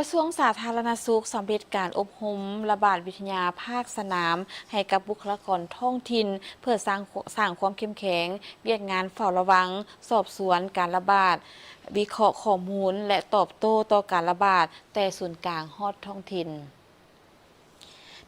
ກະຊວງສາທາລະນະສຸກສຳເລັດການອົບຮົມລະບາດວິທະຍາພາກສະໜາມໃຫ້ກັບບຸກຄະລາກອນທ້ອງຖິ່ນ ເພື່ອສ້າງ ສ້າງຄວາມເຂັ້ມແຂງວຽກງານເຝົ້າລະວັງ, ສອບສວນການລະບາດ, ວິເຄາະຂໍ້ມູນ ແລະ ຕອບໂຕ້ຕໍ່ການລະບາດແຕ່ສູນກາງຮອດທ້ອງຖິ່ນ.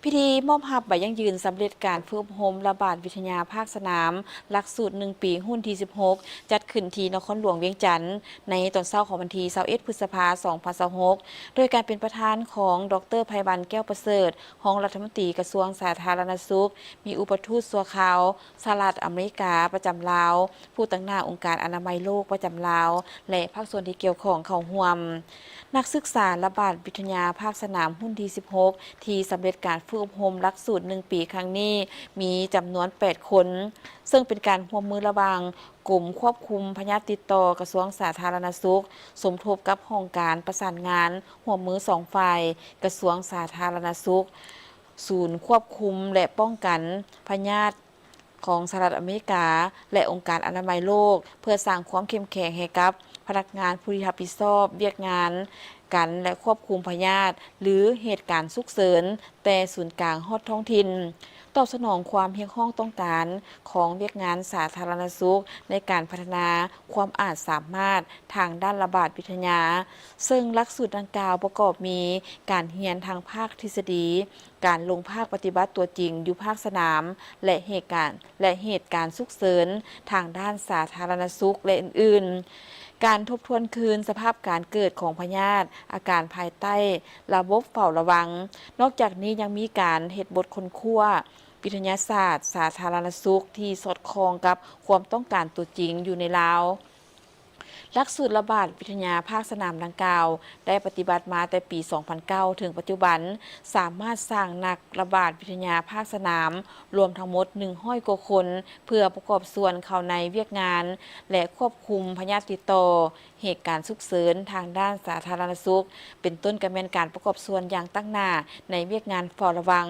ພິທີມອບຮັບໃບຢັ້ງຢືນສຳເລັດການຝຶກອົບຮົມລະບາດວິທະຍາພາກສະໜາມ ຫຼັກສູດໜຶ່ງປີ ຮຸ່ນທີສິບຫົກ ຈັດຂຶ້ນທີ່ນະຄອນຫຼວງວຽງຈັນ ໃນຕອນເຊົ້າຂອງວັນທີຊາວເອັດ ພຶດສະພາ ສອງພັນຊາວຫົກ ໂດຍການເປັນປະທານຂອງ ດອກເຕີ ໄພວັນ ແກ້ວປະເສີດ ຮອງລັດຖະມົນຕີກະຊວງສາທາລະນະສຸກ, ມີອຸປະທູດຊົ່ວຄາວສະຫະລັດອາເມລິກາປະຈຳລາວ, ຜູ້ຕາງໜ້າອົງການອະນາໄມໂລກປະຈຳລາວ ແລະ ພາກສ່ວນທີ່ກ່ຽວຂ້ອງເຂົ້າຮ່ວມ. ນັກສຶກສາລະບາດວິທະຍາພາກສະໜາມ ຮຸ່ນທີສິບຫົກ ທີ່ສຳເລັດການຝຶກອົບຮົມຫຼັກສູດໜຶ່ງປີຄັ້ງນີ້ ມີຈຳນວນແປດຄົນ, ເຊິ່ງເປັນການຮ່ວມມືລະຫວ່າງກົມຄວບຄຸມພະຍາດຕິດຕໍ່ ກະຊວງສາທາລະນະສຸກ ສົມທົບກັບຫ້ອງການປະສານງານຮ່ວມມືສອງຝ່າຍ ກະຊວງສາທາລະນະສຸກ, ສູນຄວບຄຸມ ແລະ ປ້ອງກັນພະຍາດ ຂອງສະຫະລັດອາເມລິກາ ແລະ ອົງການອະນາໄມໂລກ ເພື່ອສ້າງຄວາມເຂັ້ມແຂງໃຫ້ກັບພະນັກງານຜູ້ທີ່ຮັບຜິດຊອບວຽກງານກັນ ແລະ ຄວບຄຸມພະຍາດ ຫຼື ເຫດການສຸກເສີນ ແຕ່ສູນກາງຮອດທ້ອງຖິ່ນ, ຕອບສະໜອງຄວາມຮຽກຮ້ອງຕ້ອງການຂອງວຽກງານສາທາລະນະສຸກ ໃນການພັດທະນາຄວາມອາດສາມາດທາງດ້ານລະບາດວິທະຍາ, ເຊິ່ງຫຼັກສູດດັ່ງກ່າວປະກອບມີການຮຽນທາງພາກທິດສະດີ, ການລົງພາກປະຕິບັດຕົວຈິງຢູ່ພາກສະໜາມ ແລະ ເຫດການ ແລະ ເຫດການສຸກເສີນທາງດ້ານສາທາລະນະສຸກ ແລະ ອື່ນໆ, ການທົບທວນຄືນສະພາບການເກີດຂອງພະຍາດອາການພາຍໃຕ້ລະບົບເຝົ້າລະວັງ. ນອກຈາກນີ້ຍັງມີການເຮັດບົດຄົ້ນຄວ້າວິທະຍາສາດສາທາລະນະສຸກທີ່ສອດຄ່ອງກັບຄວາມຕ້ອງການຕົວຈິງຢູ່ໃນລາວ. ຫຼັກສູດລະບາດວິທະຍາພາກສະໜາມດັ່ງກ່າວ ໄດ້ປະຕິບັດມາແຕ່ປີສອງພັນເກົ້າ ເຖິງປັດຈຸບັນ, ສາມາດສ້າງນັກລະບາດວິທະຍາພາກສະໜາມລວມທັງໝົດໜຶ່ງຮ້ອຍກວ່າຄົນ ເພື່ອປະກອບສ່ວນເຂົ້າໃນວຽກງານ ແລະ ຄວບຄຸມພະຍາດຕິດຕໍ່, ເຫດການສຸກເສີນທາງດ້ານສາທາລະນະສຸກ, ເປັນຕົ້ນກະແມ່ນການປະກອບສ່ວນຢ່າງຕັ້ງໜ້າໃນວຽກງານເຝົ້າລະວັງ,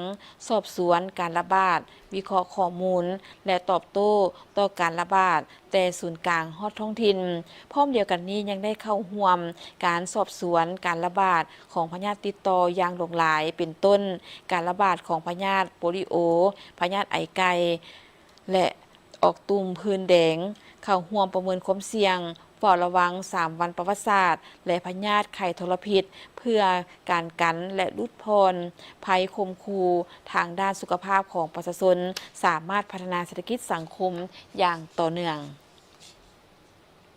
ສອບສວນການລະບາດ, ວິເຄາະຂໍ້ມູນ ແລະ ຕອບໂຕ້ຕໍ່ການລະບາດ ແຕ່ສູນກາງຮອດທ້ອງຖິ່ນ. ພ້ອມດຽວກັນນີ້ຍັງໄດ້ເຂົ້າຮ່ວມການສອບສວນການລະບາດຂອງພະຍາດຕິດຕໍ່ຢ່າງຫຼວງຫຼາຍ ເປັນຕົ້ນ ການລະບາດຂອງພະຍາດໂປລິໂອ, ພະຍາດໄອໄກ່ ແລະ ອອກຕຸ່ມຜື່ນແດງ, ເຂົ້າຮ່ວມປະເມີນຄວາມສ່ຽງ ເຝົ້າລະວັງສາມວັນປະຫວັດສາດ ແລະ ພະຍາດໄຂ້ທໍລະພິດ ເພື່ອການກັນ ແລະ ຫຼຸດຜ່ອນໄພຂົ່ມຂູ່ທາງດ້ານສຸຂະພາບຂອງປະຊາຊົນ, ສາມາດພັດທະນາເສດຖະກິດສັງຄົມຢ່າງຕໍ່ເນື່ອງ.